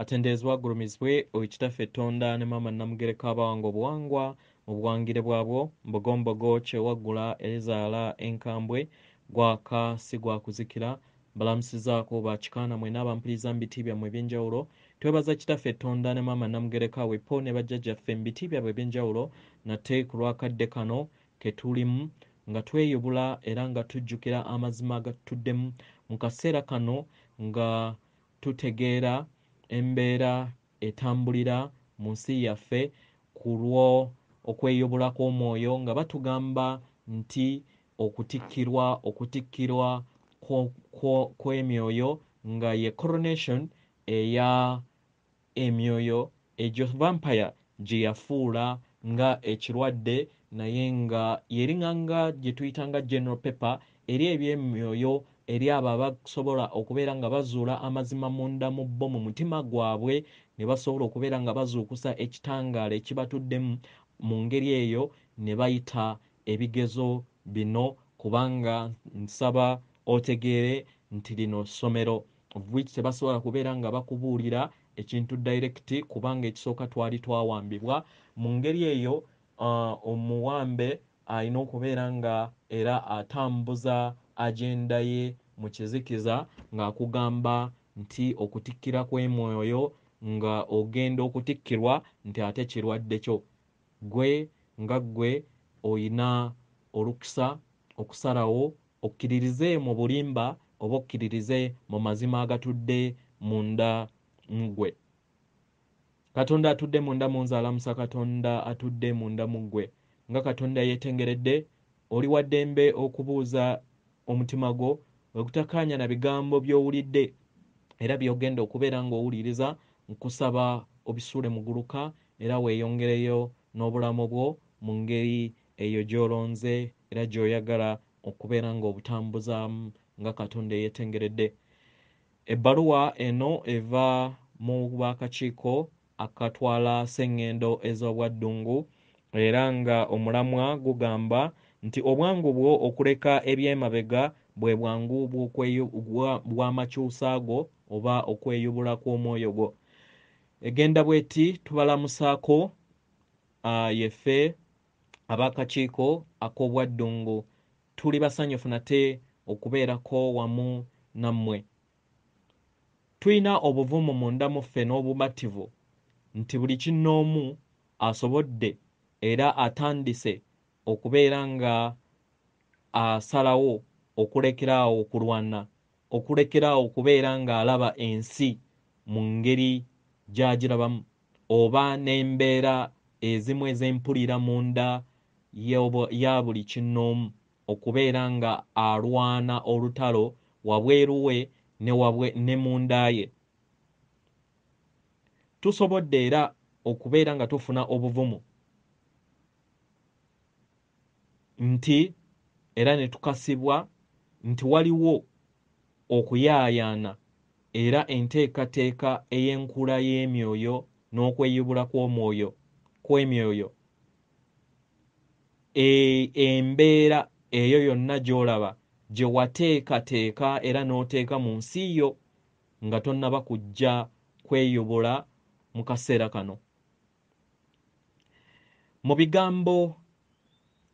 Atenderezebwa agulumizibwe oyo Kitaffe Ttonda ne Maama Nnamugereka abawanga obuwangwa mu buwangire bwabwo, Mbogombogo kyewaggula erizaala enkambwe, gwaka si gwa kuzikira. Mbalamusizaako ba kikaana mwena abampuliriza mu biti byammwe eby'enjawulo. Twebaza Kitaffe Ttonda ne Maama Nnamugereka wepo ne bajjajjaffe mu biti byabwe eby'enjawulo nate ku lw'akadde kano ke tulimu nga tweyubula era nga tujjukira amazima agatutuddemu mu kaseera kano nga tutegeera embeera etambulira mu nsi yaffe ku lw'okweyubula kw'omwoyo nga batugamba nti okutikkirwa okutikkirwa kw'emyoyo nga ye coronation eya emyoyo egyo vampire gye yafuula nga ekirwadde naye nga yeringanga gye tuyita nga general paper eri eby'emyoyo eri abo abasobola okubeera nga bazuula amazima munda mu bo mu mutima gwabwe ne basobola okubeera nga bazuukusa ekitangaala ekibatuddemu mu ngeri eyo ne bayita ebigezo bino kubanga nsaba otegeere nti lino ssomero of which tebasobola kubeera nga bakubuulira ekintu direct kubanga ekisooka twali twawambibwa mu ngeri eyo omuwambe alina okubeera nga era atambuza agenda ye mu kizikiza ng'akugamba nti okutikkira kw'emwoyo nga ogenda okutikkirwa nti ate kirwadde kyo gwe nga ggwe oyina olukisa okusalawo okkiririze mu bulimba oba okkiririze mu mazima agatudde munda mu ggwe. Katonda atudde munda mu nze alamusa Katonda atudde munda mu ggwe. Nga Katonda yeetengeredde, oli wa ddembe okubuuza omutima gwo bwe gutakkaanya na bigambo by'owulidde era by'ogenda okubeera ng'owuliriza, nkusaba obisuule muguluka era weeyongereyo n'obulamu bwo mu ngeri eyo gy'olonze era gy'oyagala okubeera ng'obutambuzaamu nga Katonda eyeetengeredde. Ebbaluwa eno eva mu b'akakiiko akatwala ssengendo ez'obwaddungu era nga omulamwa gugamba nti obwangu bwo okuleka eby'emabega bwe bwangu bw'amakyusa go oba okweyubula kw'omwoyo gwo. Egenda bweti tubalamusaako yeffe ab'akakiiko ak'obwaddungu tuli basanyufu nate okubeerako wamu nammwe. Tulina obuvumu munda mu ffe n'obumativu nti buli kinnoomu asobodde era atandise okubeera nga asalawo okulekeraawo okulwana, okulekeraawo okubeera ng'alaba ensi mu ngeri gy'agirabamu oba n'embeera ezimu ez'empulira munda ya buli kinnoomu okubeera nga alwana olutalo wabweru we ne munda ye. Tusobodde era okubeera nga tufuna obuvumu nti era ne tukasibwa nti waliwo okuyaayaana era enteekateeka ey'enkula y'emyoyo n'okweyubula kw'omwoyo kw'emyoyo embeera eyo yonna gy'olaba gye wateekateeka era n'oteeka mu nsi yo nga tonnaba kujja kweyubula mu kaseera kano. Mu bigambo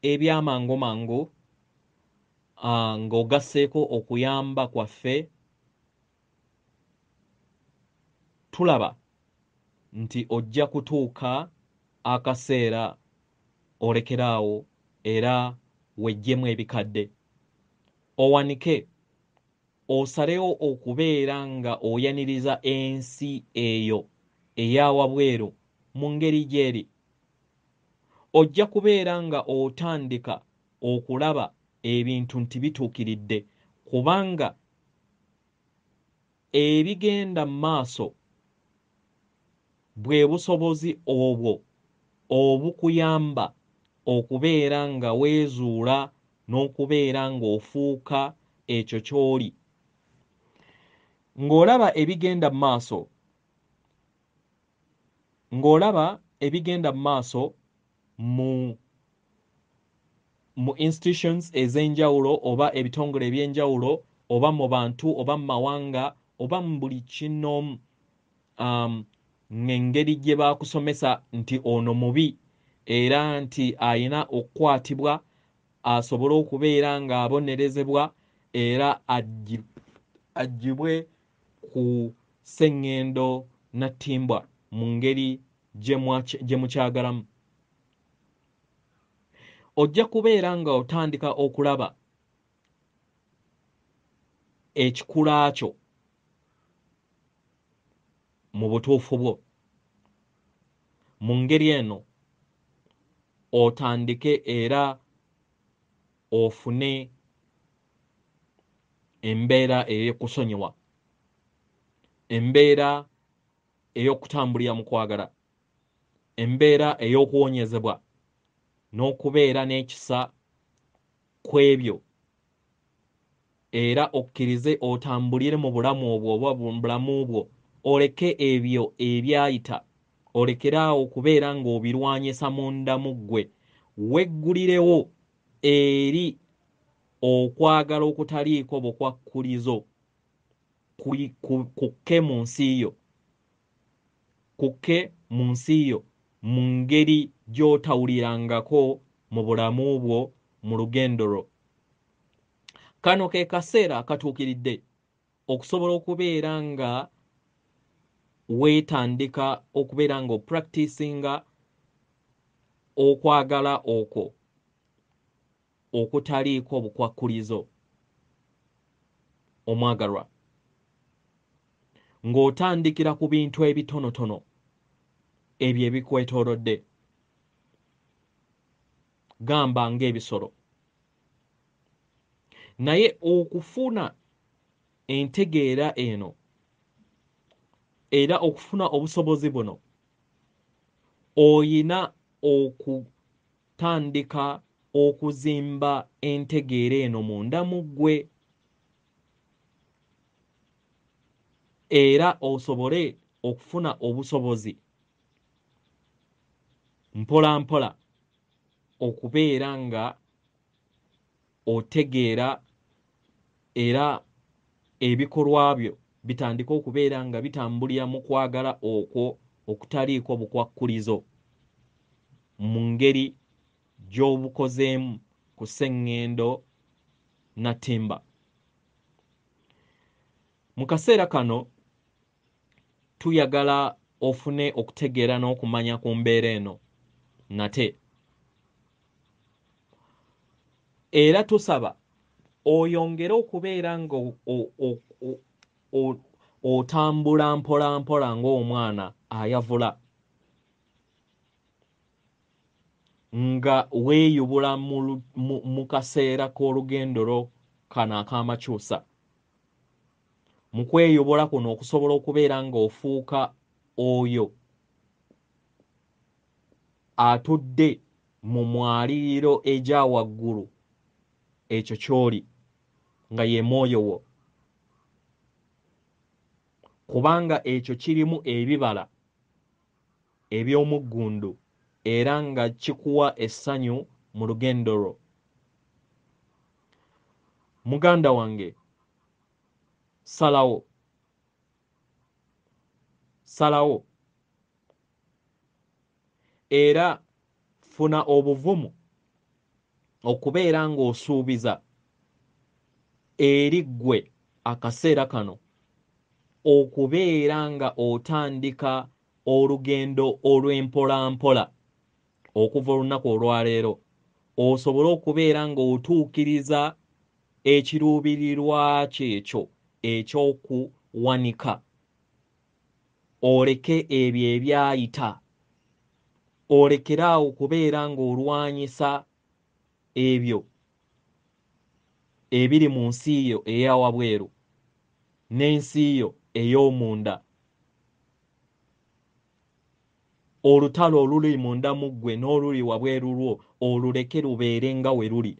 eby'amangumangu ng'ogasseeko okuyamba kwaffe tulaba nti ojja kutuuka akaseera olekeraawo era weggyemu ebikadde. Owanike osalewo okubeera nga oyaniriza ensi eyo eya wabweru mu ngeri gy'eri. Ojja kubeera nga otandika okulaba ebintu nti bituukiridde kubanga ebigenda mu maaso bwe busobozi obwo obukuyamba okubeera nga weezuula n'okubeera ng'ofuuka ekyo ky'oli. Ng'olaba ebigenda mu maaso ng'olaba ebigenda mu maaso mu institutions ez'enjawulo oba ebitongole eby'enjawulo oba mu bantu oba mu mawanga oba mu buli kinnoomu. ng'engeri gye baakusomesa nti ono mubi era nti ayina okukwatibwa asobole okubeera ng'abonerezebwa era aggyibwe ku sseŋŋendo Nattimbwa mu ngeri gye mukyagalamu. Ojja kubeera nga otandika okulaba ekikula kyo mu butuufu bwo. Mu ngeri eno otandike era ofune embeera ey'okusonyiwa, embeera ey'okutambulira mu kwagala, embeera ey'okuwonyezebwa n'okubeera n'ekisa ku ebyo, era okkirize otambulire mu bulamu obwo oba mu bulamu bwo, oleke ebyo ebyayita, olekere awo okubeera ng'obirwanyisa munda mu ggwe, weggulirewo eri okwagala okutaliiko bukwakkulizo kukke mu nsi yo, kukke mu nsi yo mu ngeri gy'otawulirangako mu bulamu bwo mu lugendo lwo. Kano ke kaseera akatuukiridde okusobola okubeera nga weetandika okubeera ng'opracticinga okwagala okwo okutaliiko bukwakkulizo omwagalwa, ng'otandikira ku bintu ebitonotono ebyo ebikwetoolodde, gamba ng'ebisolo. Naye okufuna entegeera eno era okufuna obusobozi buno, oyina okutandika okuzimba entegeera eno munda mu ggwe, era osobole okufuna obusobozi mpola mpola okubeera nga otegeera era ebikolwa byo bitandike okubeera nga bitambulira mu kwagala okwo okutaliiko bukwakkulizo mu ngeri gy'obukozeemu ku sseŋŋendo Nattimba. Mu kaseera kano tuyagala ofune okutegeera n'okumanya ku mbeera eno nate. Era tusaba oyongere okubeera nga otambula mpola mpola ng'omwana ayavula, nga weeyubula mu kaseera k'olugendo lwo kano ak'amakyusa. Mu kweyubula kuno okusobola okubeera ng'ofuuka oyo atudde mu mwaliiro egya waggulu, ekyo ky'oli nga ye mwoyo wo, kubanga ekyo kirimu ebibala eby'omuggundu era nga kikuwa essanyu mu lugendo lwo. Muganda wange, salawo, salawo era funa obuvumu okubeera ng'osuubiza eri ggwe akaseera kano okubeera nga otandika olugendo olw'empolampola okuva olunaku olwaleero, osobole okubeera ng'otuukiriza ekiruubirirwa kyekyo eky'okuwanika, oleke ebyo ebyayita, olekere awo okubeera ng'olwanyisa ebyo ebiri mu nsi yo eya wabweru n'ensi yo ey'omunda. Olutalo oluli munda mu ggwe n'oluli wabweru lwo oluleke lubeere nga we luli.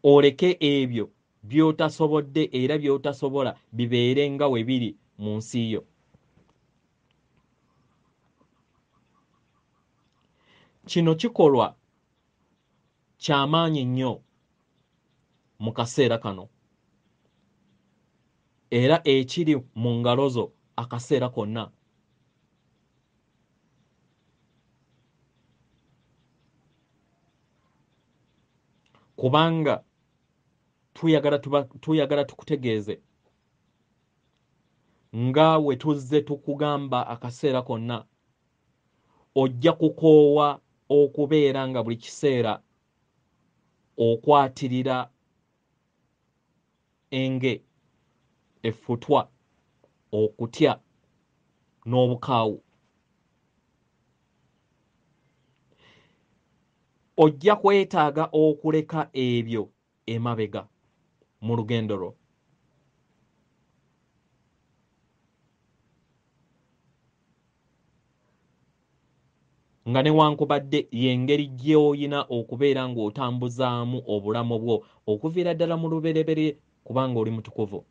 Oleke ebyo by'otasobodde era by'otasobola bibeere nga we biri mu nsi yo. Kino kikolwa kya maanyi nnyo mu kaseera kano. Era ekiri mu ngalo zo akaseera konna. Kubanga tuyagala tukutegeeze nga we tuzze tukugamba akaseera konna, ojja kukoowa okubeera nga buli kiseera okwatirira enge, effutwa, okutya n'obukaawu. Ojja kwetaaga okuleka ebyo emabega mu lugendo lwo. Nga newankubadde y'engeri gy'olina okubeera ng'otambuzaamu obulamu bwo okuviira ddala mu lubereberye, kubanga oli mutukuvu.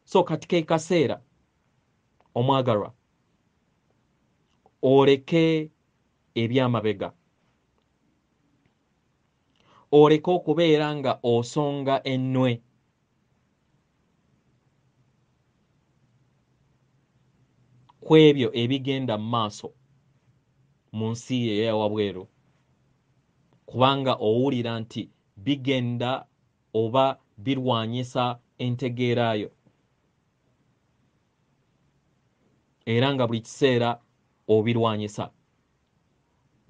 So kati ke kaseera omwagalwa oleke ebyamabega, oleke okubeera nga osonga ennwe ku ebyo ebigenda mu maaso mu nsi ey'ewabweru, kubanga owulira nti bigenda oba birwanyisa entegeerayo, era nga buli kiseera obirwanyisa.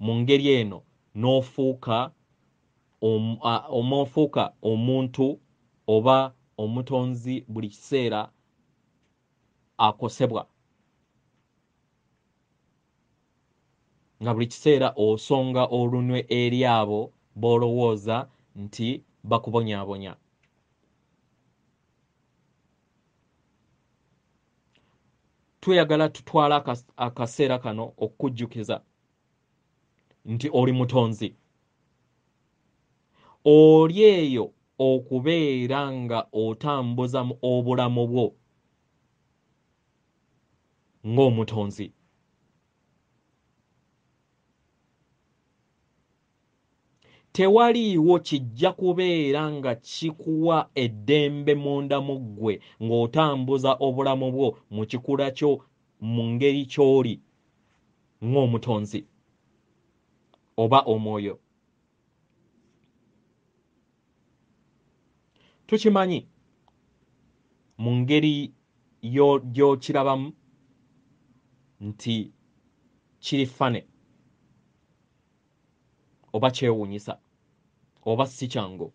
Mu ngeri eno n'ofuuka omuntu oba omutonzi buli kiseera akosebwa, nga buli kiseera osonga olunwe eri abo b'olowooza nti bakubonyaabonya. Tweyagala tutwala akaseera kano okukujjukiza nti oli mutonzi, oli eyo okubeera nga otambuza obulamu bwo ng'omutonzi. Tewaliiwo kijja kubeera nga kikuwa eddembe munda mu ggwe ng'otambuza obulamu bwo mu kikula kyo mu ngeri ky'oli ng'omutonzi oba omwoyo. Tukimanyi mu ngeri gy'okirabamu nti kiri fane oba kyewuunyisa oba si kyangu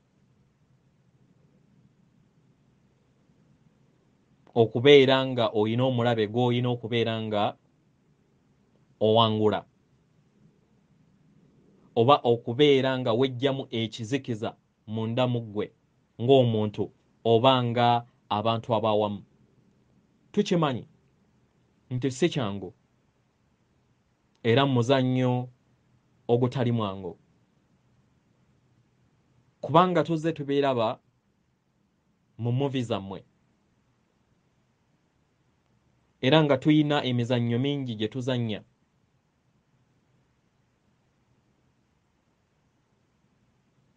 okubeera nga oyina omulabe gw'olina okubeera nga owangula, oba okubeera nga wejjamu ekizikiza munda mu ggwe ng'omuntu oba nga abantu abawamu. Tukimanyi nti si kyangu era muzannyo ogutali mwangu, kubanga tuzze tubiraba mu muvi zammwe, era nga tuyina emizannyo mingi gye tuzannya.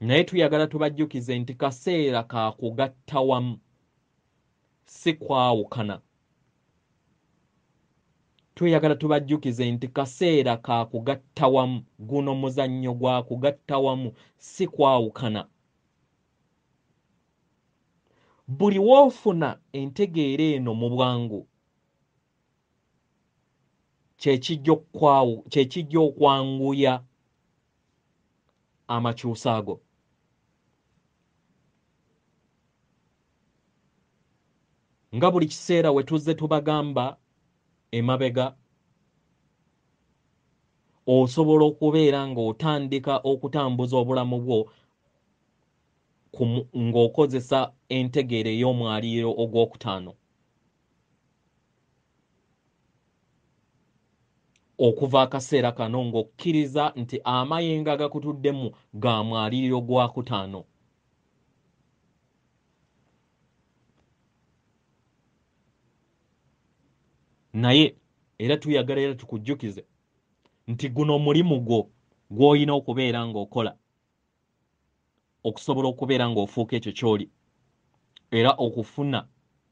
Naye tuyagala tubajjukize nti kaseera ka kugatta wamu, si kwawukana. Tuyagala tubajjukize nti kaseera ka kugatta wamu, guno muzannyo gwa kugatta wamu, si kwawukana. Buli w'ofuna entegeera eno mu bwangu, kyekijja okwanguya amakyusa ago. Nga buli kiseera we tuzze tubagamba emabega, osobola okubeera ng'otandika okutambuza obulamu bwo ng'okozesa entegeera ey'omwaliiro ogwokutaano. Okuva akaseera kano ng'okkiriza nti amayengo agakutuddemu ga mwaliiro gwakutaano. Naye era tuyagala era tukujjukize nti guno mulimu gwo gw'olina okubeera ng'okola okusobola okubeera ng'ofuuka ekyo ky'oli. Era okufuna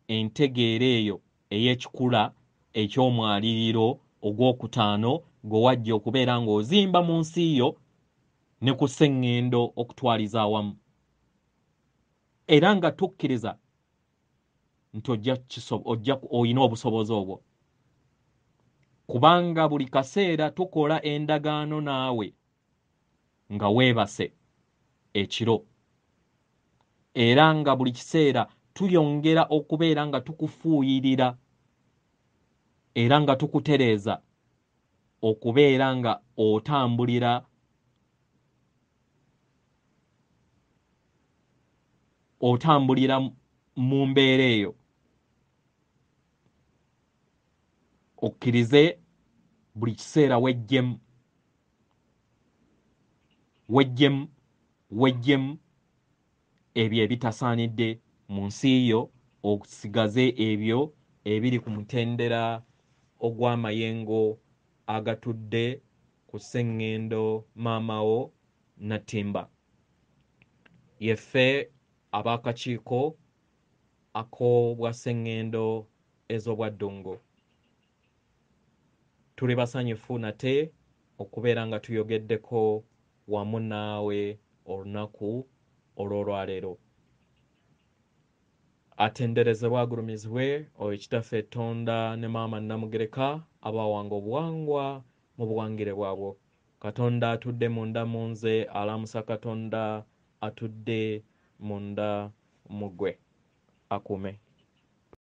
entegeera eyo ey'ekikula eky'omwaliriro ogwokutaano gwe wajja okubeera ng'ozimba mu nsi yo ne ku sseŋŋendo okutwaliza awamu. Era nga tukkiriza nti ojja olina obusobozi obwo, kubanga buli kaseera tukola endagaano naawe nga weebase ekiro, era nga buli kiseera tuyongera okubeera nga tukufuuyirira era nga tukutereeza okubeera nga otambulira mu mbeera eyo. Okkirize buli kiseera wejjemu wejjemu wejjemu ebyo ebitasaanidde mu nsi yo, osigaze ebyo ebiri ku mutendera ogw'amayengo agatudde ku sseŋŋendo maamawo Nattimba. Yeffe ab'akakiiko ak'obwasseŋŋendo ez'obwaddungu tuli basanyufu nate okubeera nga tuyogeddeko wamu naawe olunaku olw'olwaleero. Atenderezebwe agulumizibwe oyo Kitaffe Tonda ne Maama Nnamugereka abawanga obuwangwa mu buwangire bwabwo. Katonda atudde munda mu nze alamusa Katonda atudde munda mu ggwe. Akuume.